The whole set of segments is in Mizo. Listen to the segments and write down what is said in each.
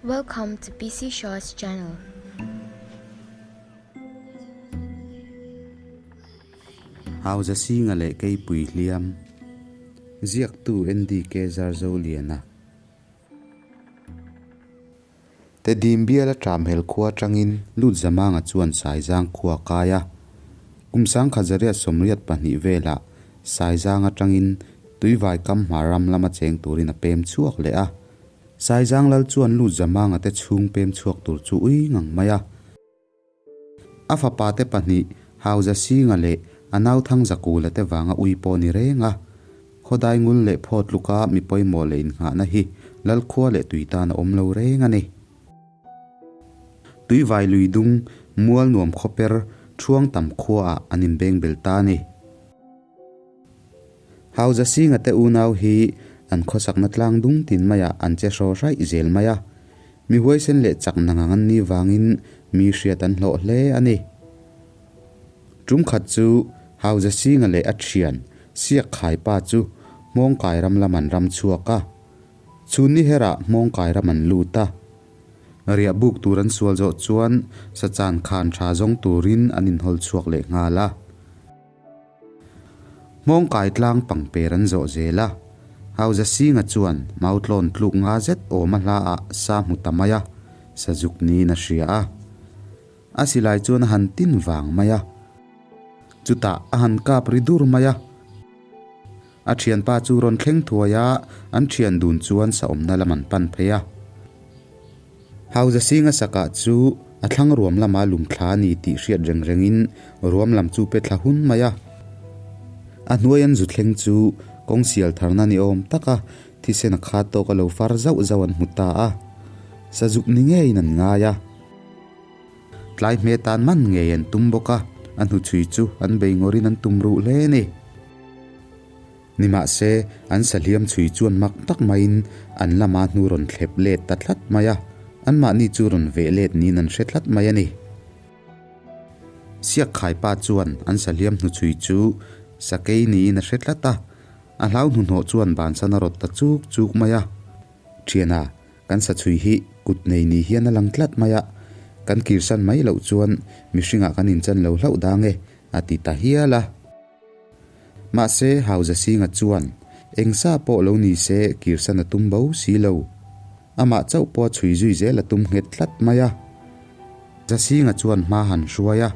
Welcome to PC Shaw's channel. Hauza Singa leh Keipui Hliam Ziaktu NDK Zarzoliana Tedim biala Tramhel khua atangin Lut Zamanga chuan Saizang khua a kai a. Kum 1982 velah Saizang atangin Tuivai kam hmar ram lama cheng turin a pem chhuak leh a. Saizang lal chuan Lut Zamanga te chhung pem chhuak tur chu ui ngang mai a. A fapa te pahnih Hauza Singa leh a nau Thangzakula te vanga ui pawh ni reng a. Khawdai ngul leh phaw tluka mi pawimawh leh innghahna hi Lalkhua leh tui tan a awm lo reng a ni. Tuivai lui dung mual nuam khawper thuang tam khuaah an inbeng bel ta a ni. Hauza Singa te unau hi an khawsakna tlang dung tin maiah an che hraw hraih zel mai a. Mi huaisen leh chak nangang an nih vangin mi hriat an hlawh hle a ni. Tum khat chu Hauza Singa leh a thian Siak Khaipa chu Hmawngkai ram lam an ram chhuak a. Chhun ni herah Hmawngkai ram an lut a. Riah buk tur an sual zawh chuan sachan khan tha zawng turin an inhawl chhuak leh nghal a. Hmawngkai tlang pangper an zawh zel a, Hauza Singa chuan mautlawn tluk nga zet awm a hla ah sa hmu ta mai a, sazuk niin a hria a. A silai chuan a han tin vang mai a, chutah a han kap ri dur mai a. A thianpa chu rawn thleng thuai a, an thian dun chuan sa awmna lam an pan phei a. Hauza Singa sakah chu a thlang ruam lama lungthla a ni tih hriat reng rengin ruam lam chu pe thla hun mai a. A hnuai an zu thleng chu kawng sial tharna ni awm taka thisen a khat tawk a lo far zauh zauh an hmu ta a. Sazuk ni ngeiin an ngai a. Tlai hme tan man ngei an tum bawk a, a hnuchhui chu an bei ngawrin an tum ruh hle a ni. Nimahse, an sahliam chhui chuan mak tak maiin an lama hnu rawn thlep let ta tlat mai a, anmahni chu rawn veh let niin an hre tlat mai a ni. Siakkhaipa chuan an sahliam hnuchhui chu sakei niin a hre tlat a, a hlau hnuhnawh chuan bansan a rawt ta chuk chuk mai a. Thiana, kan sachhui hi kut nei ni hian a lang tlat mai a, kan kirsan mai loh chuan mihringah kan inchan lo hlauh dang e, a ti ta hial a. Mahse, Hauza Singa chuan eng sa pawh lo ni se kirsan a tum bo si lo. Amah chauh pawh a chhui zui zel a tum nghet tlat mai a. Zasinga chuan hma han hruai a,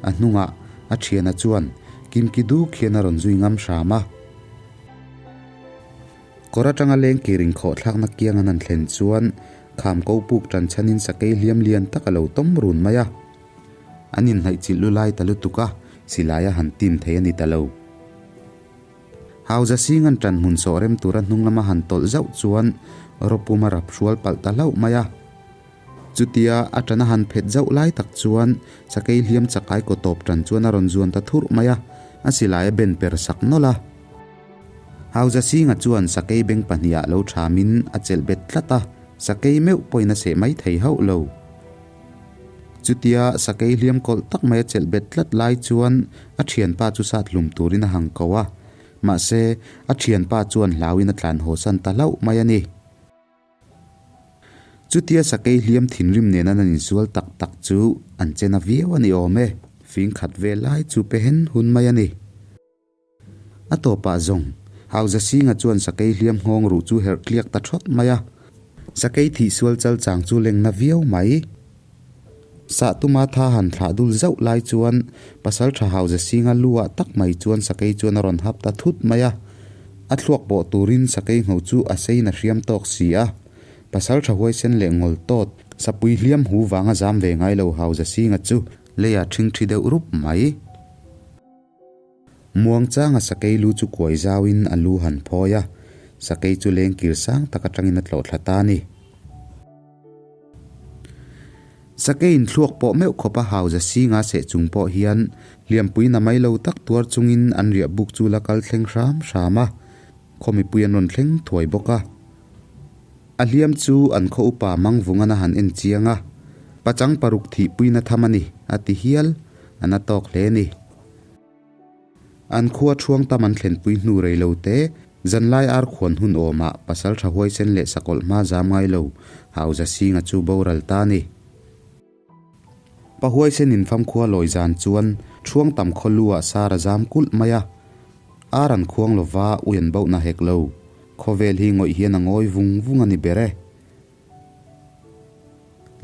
a hnungah a thiana chuan Kimki duk hian a rawn zui ngam hram a. Kawr atanga leng kir inkhawhthlakna kiang an han thlen chuan kham ko puk tan chhanin sakei hliam lian tak a lo tawm run mai a. An inhnaih chilh lu lai ta lutuk a, silai a han tim thei a ni ta lo. Hauza Singh an tan hmun sawh rem tura hnung lama han tawlh zauh chuan rawpum a rap hrual palh ta hlauh mai a. Chutia a tan a han phet zauh lai tak chuan sakei hliam chakai kaw tawp tan chuan a rawn zuan ta thurh mai a, a silai a ben per sak nawlh a. Hauza Singh-a chuan sakei beng pahniha lo thamin a chelh bet tlat a, sakei meuh pawhin a seh mai thei hauh lo. Chutia sakei hliam kawlh tak mai a chelh bet tlat lai chuan a thianpa chu sat hlum turin a hang ko a, mahse a thianpa chuan hlauin a tlan haw san ta hlauh mai a ni. Chutia sakei hliam thinrim nena an insual tak tak chu an che na viau a ni awm e, fing khat vel lai chu pe hen hun mai a ni. A tawpah zawng, Hauza Singa chuan sakei hliam nghawng ruh chu herh tliak ta thawt mai a. Sakei thihsual chal chang chu leng na viau mai. Sah tuma tha han thlah dul zauh lai chuan Pasaltha Hauza Singa lu ah tak mai chuan sakei chuan a rawn hap ta thut mai a. A thluak pawh turin sakei ngho chu a seiin a hriam tawk si a. Pasaltha huaisen leh ngawl tawt, sapui hliam hu vanga zam ve ngai lo Hauza Singa chu leiah ṭhingṭhi deuh rup mai. Muangchanga sakei lu chu kuai zauin a lu han phawi a, sakei chu leng kir sang tak atangin a tlawh thla ta a ni. Sakei inthluak pawh meuh khawpa hauza singa seh chung pawh hian hliampui na mai lo tak tuar chungin an riah buk chu la kal thleng hram hram a, khaw mipui an rawn thleng thuai bawk a. A hliam chu an khaw upa Mangvungan a han en chiang a, pachang paruk thihpuina tham a ni, a ti hial, a na tawk hle a ni. An khua thuang tam an thlenpui hnu rei lo te, Zanlai ar khuan hun awmah pasaltha huaisen leh sakawlh hma zam ngai lo Hauza Singa chu boral ta a ni. Pa huaisen in famkhua lawi zan chuan Thuang tam khaw lu ah sar a zam kulh mai a. Ar an khuang lova ui an bohna hek lo. Khawvel hi ngawih hian a ngawi vung vung a ni ber e.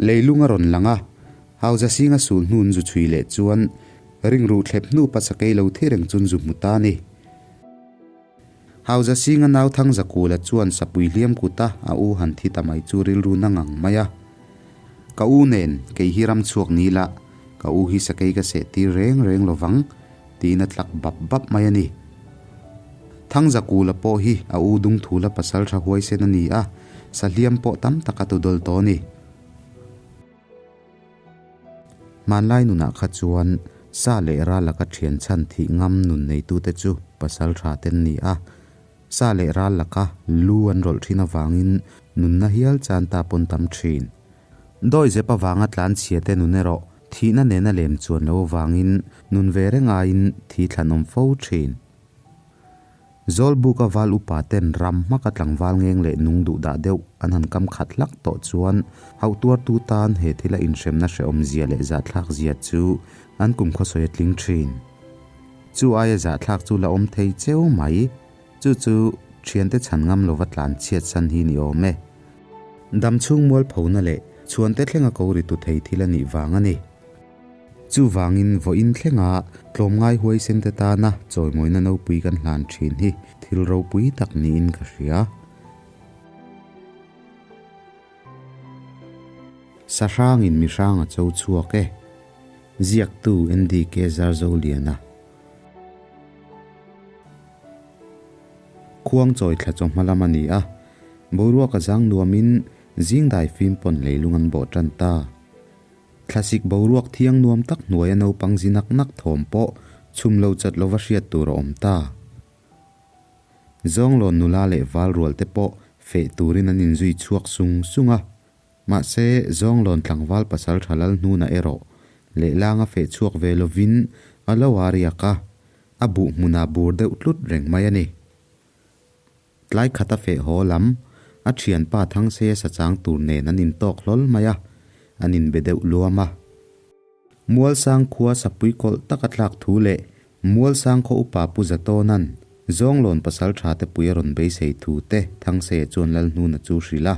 Leilung a rawn lang a, Hauza Singa sul hnun zu chhui leh chuan ringruh thlep hnu pa sakei lo thi reng chun zu hmu ta a ni. Hauza Singa nau Thang Zakula chuan sapui hliam kuta a u han thi ta mai chu rilru na ngang mai a. Ka u nen kei hi ram chhuak ni la, ka u hi sakei ka seh tir reng reng lo vang, tiin a tlak bap bap mai a ni. Thang Zakula pawh hi a u dung thula pasal tha huaisen a ni a, sa hliam pawh tam tak a tu dawl tawh a ni. Hmanlai nunah kha chuan sa leh ral laka thian chhan thih ngam nun neitute chu pasal tha ten ni a, sa leh ral laka lu an rawlh thin avangin nunna hial chan ta pawn tam thin. Dawi zep avanga tlan chhia te nun erawh thihna nena lem chuan lo avangin nun ve reng aiin thi thlanawm fo thin. Zawlbuka val upa ten ram hmaka tlangval ngeng leh nung duh dah deuh an han kam khat hlak tawh chuan hauh tuartu tan he thila inhremna hrehawm zia leh zahthlak zia chu an kum khawsawi a tling thin. Chu aia zahthlak chu la awm thei cheu mai. Chu chu thiante chhan ngam lova tlan chhiat san hi ni awm e. Dam chhung mualphona leh chhuante thlenga ko ri tu thei thil a nih vang a ni. Chuvangin vawiin thlenga tlawmngai huaisen te tana chawimawina nopui kan hlan thin hi thil ropui tak niin ka hria. Sahrangin mihrang a cho chhuak e. Ziaktu NDK Zarzoliana. Khuang chawi thla chawhma lam a ni a, boruak a zang nuamin zing dai fim pawn leilung an bawh tan ta. Thlasik boruak thiang nuam tak hnuaia naupang zi nak nak thawm pawh chhum lo chat lova hriat tur a awm ta. Zawnglawn nula leh val rual te pawh feh turin an inzui chhuak sung sung a. Mahse, Zawnglawn tlangval pasal tha lal hnuna erawh lehlanga feh chhuak ve lovin a lo a riak a, a buh hmunah bur deuh tlut reng mai a ni. Tlai khat a feh haw lam, a thianpa Thangseia sachang tur nen an intawk hlawl mai a, an inbe deuh luam a. Mualsang khua sapui kawlh tak a tlak thu leh Mualsang khaw upa Pu Zatawna'n Zawnglawn pasal tha te pui a rawn beisei thu te Thangseia chuan Lalhnuna chu hrilh a.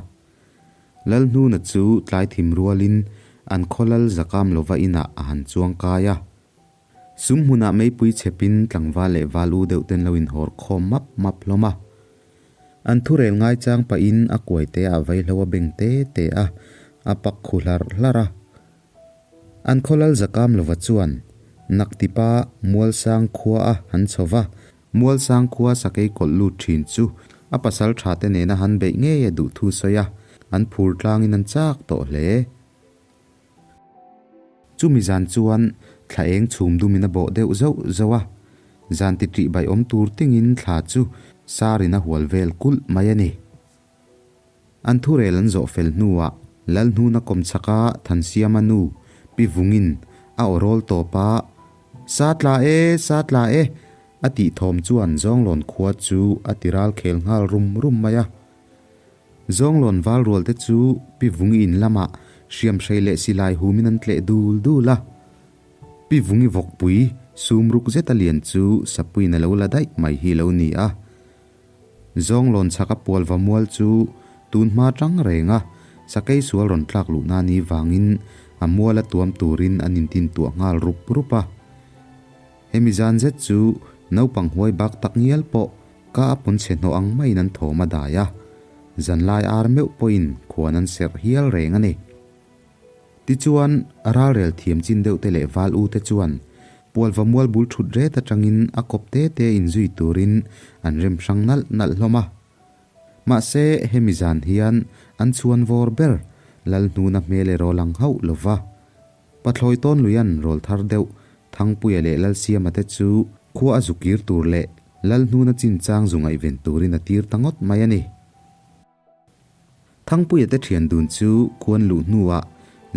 Lalhnuna chu tlai thim rualin an khaw lal zakam lova inah a han chuang kai a. Sum hmunah meipui chhepin tlangval leh val u deuh ten lo inhawr khawm map map hlawm a. An thurel ngaichang pahin a kuai te ah vaihlo a beng te te a, a pak khu hlarh hlarh a. An khawlal zakam lova chuan Naktipa Mualsang khua a han chho va, Mualsang khua sakei kawlh lut thin chu a pasal tha te nena han beih ngei a duh thu sawi a, an phur tlangin an chak tawh hle. Chumi zan chuan thla eng chhum dumin a bawh deuh zauh zauh a, zan ti ṭih baih awm tur tingin thla chu sarin a hual vel kulh mai a ni. An thurel an zawh fel hnuah Lalhnuna kawmchhaka Thansiama nu Pi Vungin a aw rawl tawp a, Sa tla e, sa tla e! a tih thawm chuan Zawnglawn khua chu a ti ral khel nghal rum rum mai a. Zawnglawn val rual te chu Pi Vungi in lamah hriamhrei leh silai humin an tleh dul dul a. Pi Vungi vawkpui sum ruk zeta lian chu sapuiin a lo la daih mai hi lo ni a. Zawnglawn chhaka pualva mual chu tun hma tang reng a, sakei sual rawn tlak luhna ni vangin a muala tuam turin an intintuah nghal rup rup a. Hemi zan zet chu naupang huai bak tak ngial pawh ka a pawn chhe hnawh ang maiin an thawm a dai a, zanlai ar meuh pawhin khuan an serh hial reng a ni. Tichuan, ralrel thiam chin deuh te leh val u te chuan pualva mual bul thut ret atangin a kawp te te inzui turin an rem hrang nalh nalh hlawm a. Mahse, hemi zan hian an chhuan vawr ber Lalhnuna hmel erawh lang hauh lo va. Pathlawi tawn luian rawl thar deuh Thangpuia leh Lalsiama te chu khua a zu kir tur leh Lalhnuna chinchang zu ngaihven turin a tir ta ngawt mai a ni. Thangpuia te thian dun chu khuan luh hnuah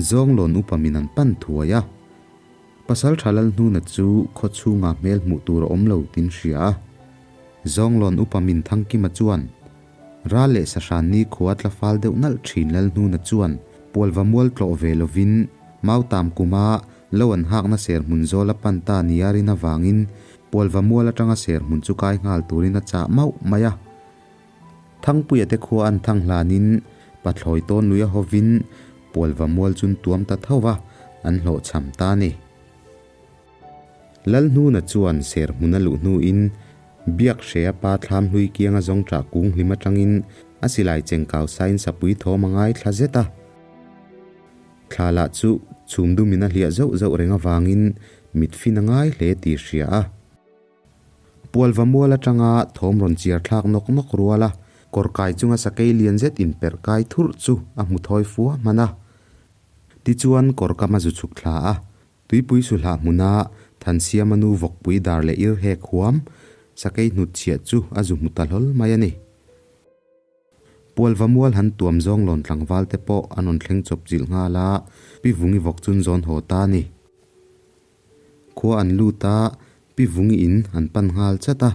Zawnglawn upa min an pan thuai a. Pasaltha Lalhnuna chu khaw chhungah hmel hmuh tur a awm lo tin hria a. Zawnglawn upa min Thangkima chuan ral leh sahran ni khua tla fal deuh nalh thin Lalhnuna chuan Pualva mual tlawh ve lovin Mautam kuma lo an hakna ser hmun zawl a pan ta nia rin avangin Pualva mual atanga ser hmun chu kai nghal turin a chah mauh mai a. Thangpuia te khua an thang hlanin Pathlawi tawn lui a hovin Pualva mual chun tuam ta tho va, an hlawhchham ta a ni. Lalhnuna chuan ser hmun a luh hnuin Biak Hrea pa thlam hlui kianga zawng ṭah kung hlim aṭangin a silai chengkau sain sapui thawm a ngaithla zet a. Thla lah chu chhum dumin a hliah zauh zauh reng avangin mit fin a ngai hle tih hria a. Pualva mual atanga thawm rawn chiar thlak nawk nawk rual a, kawr kai chunga sakei lian zet inperh kai thurh chu a hmu thawi fua hman a. Tichuan kawr kam a zu chhuk thla a, tuipui su hlah hmuna Thansiama nu vawkpui dar leh ir hek huam sakei hnut chhiah chu a zu hmu ta hlawl mai a ni. Pualva mual han tuam zawng lawn tlangval te pawh an rawn thleng chawp chilh nghal a, Pi Vungi vawk chun zawn haw ta a ni. Khua an lut a, Pi Vungi in an pan nghal chat a.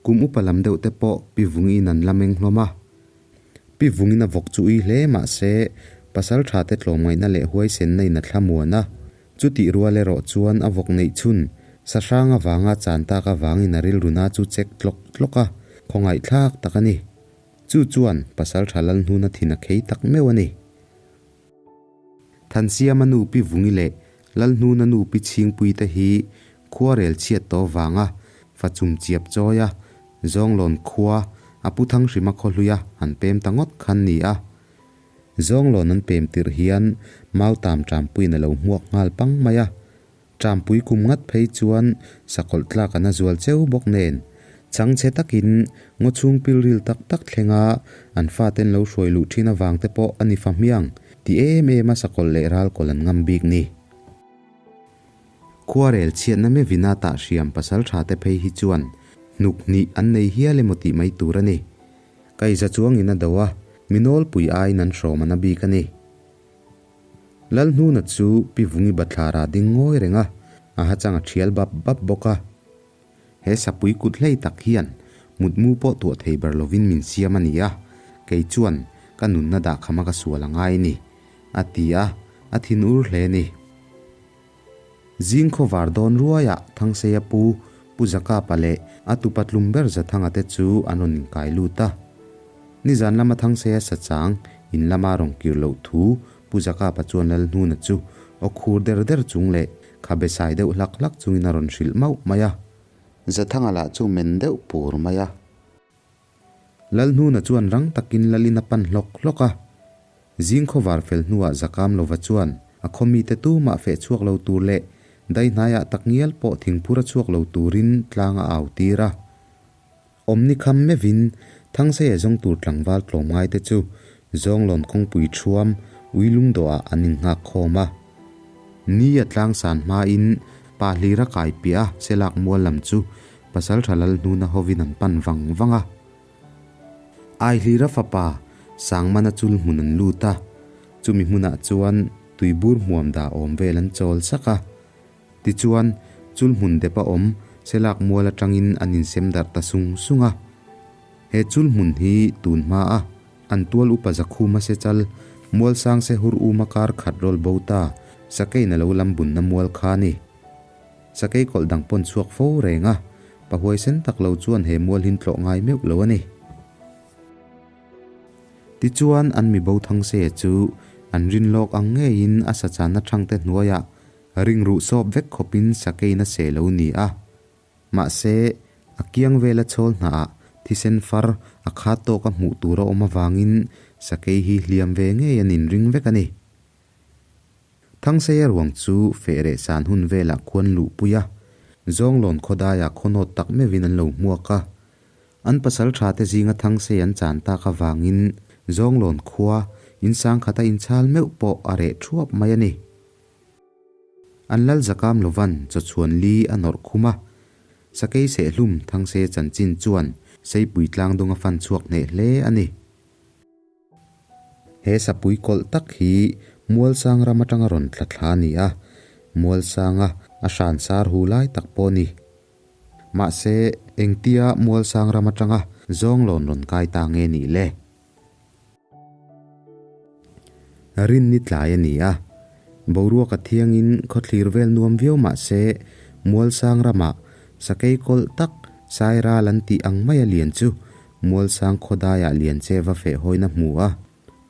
Kum upa lam deuh te pawh Pi Vungi in an la meng hlawm a. Pi Vungin a vawk chu ui hle mah se, pasal tha te tlawmngaihna leh huaisenna in a thlamuan a. Chutih rual erawh chuan a vawk neih chhun, sahrang avanga chan tak avangin a rilruna chu chek tlawk tlawk a, khawngaihthlak tak a ni. Chu chuan pasal tha Lalhnuna thin a khei tak meuh a ni. Thansiama nu Pi Vungi leh Lalhnuna nu Pi Chhingpui te hi khuarel chhiat tawh vanga fa chum chiap chawi a, Zawnglawn khua a Pu Thanghrima khawhluia an pem ta ngawt khan ni a. Zawnglawn an pem tirh hian Mautam Ṭampuiin a lo hmuak nghal pang mai a. Ṭampui kum ngat phei chuan sakawlh tlak an a zual cheu bawk nen, changchhe takin ngaw chhung pilril tak tak thlenga an faten lo hruai luh ṭhin avang te pawh a ni fa hmiang ti em em a sakawlh leh ralkawl an ngam bik ni. Khuarel chhiatna mevina tah hriam pasal ṭha te phei hi chuan hnuk hnih an nei hial emaw tih mai tur a ni. Kaiza chuangin a do a, mi nawlpui aiin an hrawm an a bik a ni. Lalhnuna chu Pi Vungi bathlara ding ngawi reng a, a hachang a thial bap bap bawk a. He sapui kut hlei tak hian mutmu pawh tuah thei ber lovin min siam a ni a, kei chuan ka nunna dah khama ka sual a ngai ni, a ti a, a thin ur hle a ni. Zing khawvar dawn ruaiah Thangseia pu, Pu Zakapa leh a tupa tlum ber Zathanga te chu an rawn inkai lut a. Nizan lama Thangseia sachang in lama rawn kir loh thu Pu Zakapa chuan Lalhnuna chu aw khur der der chung leh khabe sai deuh hlak hlak chungin a rawn hrilh mauh mai a. Zathanga lah chu men deuh pur mai a. Lalhnuna chuan rang takin Lalin a pan hlawk hlawk a. Zing khawvar fel hnuah Zakam lova chuan a khaw mite tumah feh chhuak lo tur leh dai hnaiah tak ngial pawh thingphur a chhuak lo turin tlang a au tir a. Awmni kham meuhin Thangseia zawng tur tlangval tlawmngai te chu Zawnglawm kawngpui thuam ui lungdawhah an innghak khawm a. Ni a tlang san hmain pa hlira kai piah a Selak mual lam chu Pasaltha Lalhnuna hovin an pan vang vang a. Aihlira fapa Sangmana chul hmun an lut a, chumi hmunah chuan tuibur hmuam dah awm vel an chawl sak a. Tichuan, chul hmun dep a awm Selak mual atangin an insem darh ta sung sung a. He chul hmun hi tun hma a an tual upa Zakhuma Sechal, Mualsang Sehur Uma kar khat rawl bo ta, Sakein a lo lam bunna mual kha a ni. Sakei kawlh dang pawn chhuak fo reng a, pa huaisen tak lo chuan he mual hin tlawh ngai meuh lo a ni. Tichuan an mi bo Thangseia chu an rin lawk ang ngeiin a sachanna thangte hnuaiah ring ruh sawp vek khawpin sakein a seh lo ni a. Mahse, a kiang vela chhawl hnaah thisen far a khat tawka hmuh tur a awm avangin sakei hi hliam ve ngei an inring vek a ni. Thangseia ruang chu feh reh san hun velah khuan luhpui a, Zawnglawn khawdaiah khawnawt tak meuhin an lo hmuak a. An pasal tha te zinga Thangsei an chan tak avangin Zawnglawn khua in sangkhata inchhal meuh pawh a reh thuap mai a ni. An lal zakam lovan chawchhuan li a nawrh khum a, Sakei sehlum Thangseia chanchin chuan Seipui tlangdung a fan chhuak hneh hle a ni. He sapui kawlh tak hi Mualsang ram atanga rawn tla thla a ni a, Mualsanga a hran sar hu lai tak pawh a ni. Mahse, Engtia Mualsang ram atanga Zawnglawn rawn kai ta nge nih le? Rinni tlai a ni a, boruak a thiangin khawthlir vel nuam viau mah se Mualsang ramah sakei kawlh tak Sairal an tih ang maia lian chu Mualsang khawdaiah lian che va feh hawina hmu a,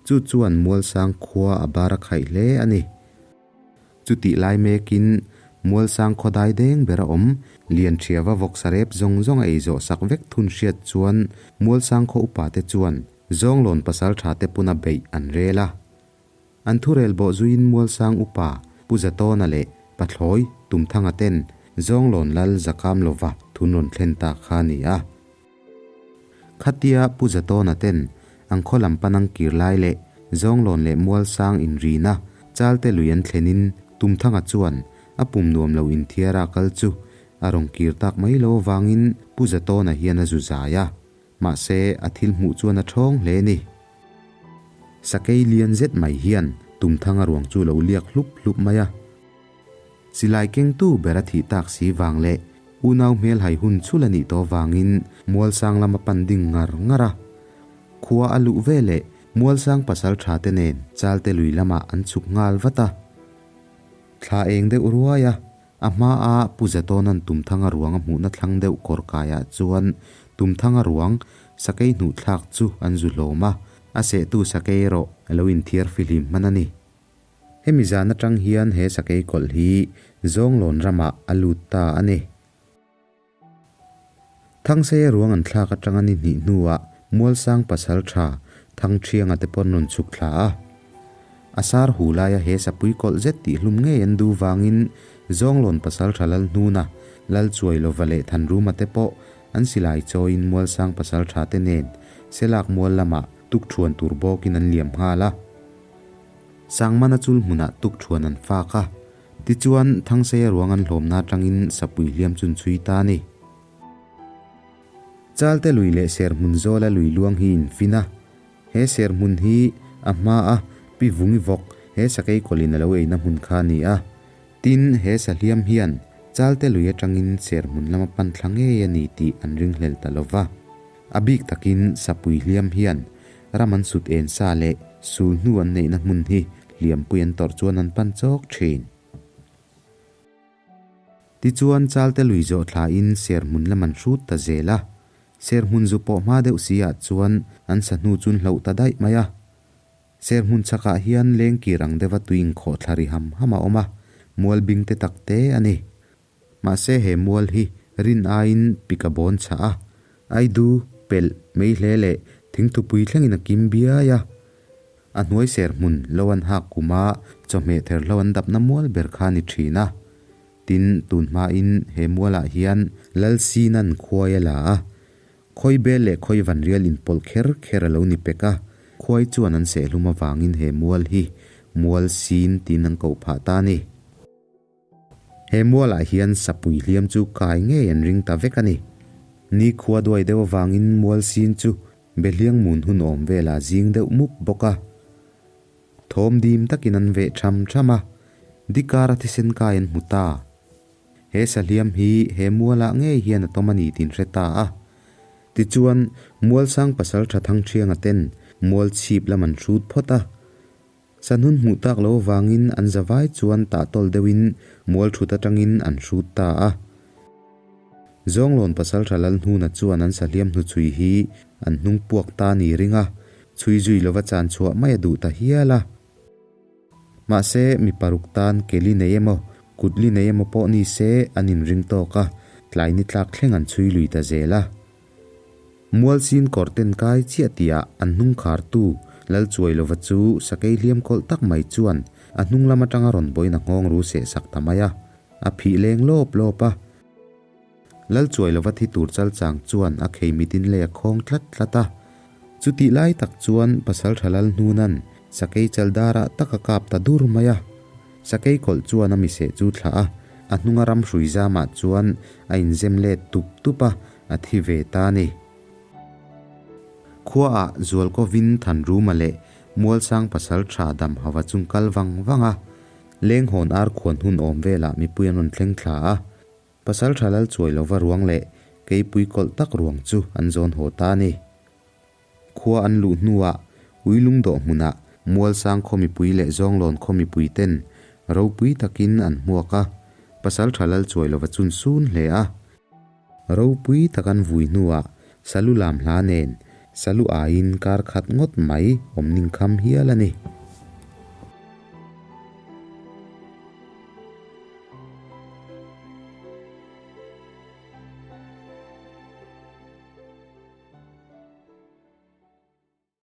chu chuan Mualsang khua a bar a khaih hle a ni. Chutih lai mekin Mualsang khawdai deng ber a awm, Lianṭhiava vawksa rep zawng zawng a ei zawh sak vek thun hriat chuan Mualsang khaw upate chuan Zawnglawn pasalṭha te puna beih an rel a. An thurel bawh zuiin Mualsang upa Pu Zatawna leh Pathlawi Tumthanga ten Zawnglawn lal zakam lova thun rawn thlen ta kha a ni a. Khatia Pu Zatawna ten an khaw lam panang kir lai leh Zawnglawn leh Mualsang inrina Chalte lui an thlenin Tumthanga chuan a pum nuam lo inthiara kal chu a rawn kir tak mai lo avangin Pu Zatawna hian a zu zai a, mahse a thil hmuh chuan a ṭhawng hle ni. Sakei lian zet mai hian Tumthanga ruang chu lo liak hlup hlup mai a. Silai kengtu ber a thih tak si vang leh unau hmel hai hun chhul a nih tawh vangin Mualsang lam a pan ding ngar ngar a. Khua a luh ve leh Mualsang pasal tha te nen Chalte lui lamah an chhuk nghal vat a. Thla eng deuh ruai a, a hma a Pu Zatawna'n Tumthanga ruang a hmuhna thlang deuh kawr kaiah chuan Tumthanga ruang sakei hnuh thlak chu an zu hlawm a, a sehtu sakei erawh a lo inthiar fihlim hman a ni. Hemi zan atang hian he sakei kawlh hi Zawnglawn ramah a lut ta a ni. Thangseia ruang an thlak atanga ni hnih hnuah Mualsang pasal tha Thangthianga te pawn rawn chhuk thla a. A sar hu laia he sapui kawlh zet tih hlum ngei an duh vangin Zawnglawn pasal tha Lalhnuna, Lalchuailova leh Thanruma te pawh an silai chawiin Mualsang pasal tha te nen Selak mual lamah tukthuan tur bawkin an liam nghal a. Sangmana chul hmunah tukthuan an fak a, tichuan Thangseia ruang an hlawmna atangin sapui hliam chun chhui ta a ni. Chalte lui leh serhmun zawla lui luang hi infin a, he serhmun hi a hma a pi vungi vawk he sakei kawlin a lo eina hmun kha a ni a, tin he sahliam hian Chalte lui atangin serhmun lama pan thla ngei a ni tih an ringhlel ta lo va. A bik takin sapui hliam hian ram an sut en sa leh sul hnu an neihna hmun hi hliampui an tawrh chuan an pan chawk thin. Tichuan Chalte lui zawh thlain serhmun lam an hrut ta zel a, serhmun zu pawh hma deuh si ah chuan an sa hnu chun hloh ta daih mai a. Serhmun chhakah hian lengkir ang deuha tui inkhawh thla ri ham ham a awm a, mual bing te tak te a ni. Mahse he mual hi rin aiin pik a bawn chhah a, aidu, pelh, mei hle leh thingthupui thlengin a kim biai a. A hnuai ser hmun lo an hak kuma chawhmeh therhlo an dapna mual ber kha a ni thin a. Tin, tun hmain he mualah hian Lalsinan khuai a la a, khawi bel leh khawi vanrial inpawlh kher kher a lo ni pek a, khuai chuan an sehlum avangin he mual hi Mual Sin tiin an koh phah ta a ni. He mualah hian sapui hliam chu kai ngei an ring ta vek a ni. Ni khua duai deuh avangin mual sin chu behliang mun hun awm velah zing deuh mup bawk a. Thawm dim takin an veh tham tham a, dikara thisen kai an hmu ta. He sahliam hi he mualah ngei hian a tawm a ni tin hre ta a. Tichuan, Mualsang pasaltha Thangthianga ten mual chhip lam an hrut phawt a. Sanhun hmuh tak lo vangin an zavai chuan tahtawl deuhin mual thut atangin an hrut ta a. Zawnglawn pasaltha Lalhnuna chuan an sahliam hnuchhui hi an hnung puak ta ni ring a, chhui zui lova chan chhuah mai a duh ta hial a. Mahse, mi paruk tan keli nei emaw, kutli nei emaw pawh ni se an inring tawk a, tlai ni tlak thleng an chhui lui ta zel a. Mualsin kawr ten kai chiah tihah an hnung khartu Lalchuailova chu sakei hliam kawlh tak mai chuan a hnung lam atanga rawn bawiin a nghawng ru seh sak ta mai a, a phih leng lawp lawp a. Lalchuailova thi tur chal chang chuan a khei mitin lei a khawng tlat tlat a. Chutih lai tak chuan Pasaltha Lalhnuna'n sakei chal darah tak a kap ta dur mai a. Sakei kawlh chuan a miseh chu thlah a, a hnunga ram hrui zamah chuan a inzem let tup tup a, a thi ve ta a ni. Khuaah Zualkovin Thanruma leh Mualsang pasal tha dam hava chung kal vang vang a, Lenghawn ar khuan hun awm velah mipui an rawn thleng thla a. Pasal tha lal chuai lova ruang leh Keipui kawlh tak ruang chu an zawn haw ta a ni. Khua an luh hnuah Uilung dawh hmunah Mualsang khaw mipui leh Zawnglawn khaw mipui ten ropui takin an hmuak a, Pasaltha lal chuai lova chun sun hle a. Ropui tak an vui hnuah Salu lam hla nen Salu aiin kar khat ngawt mai awm ning kham hial a ni.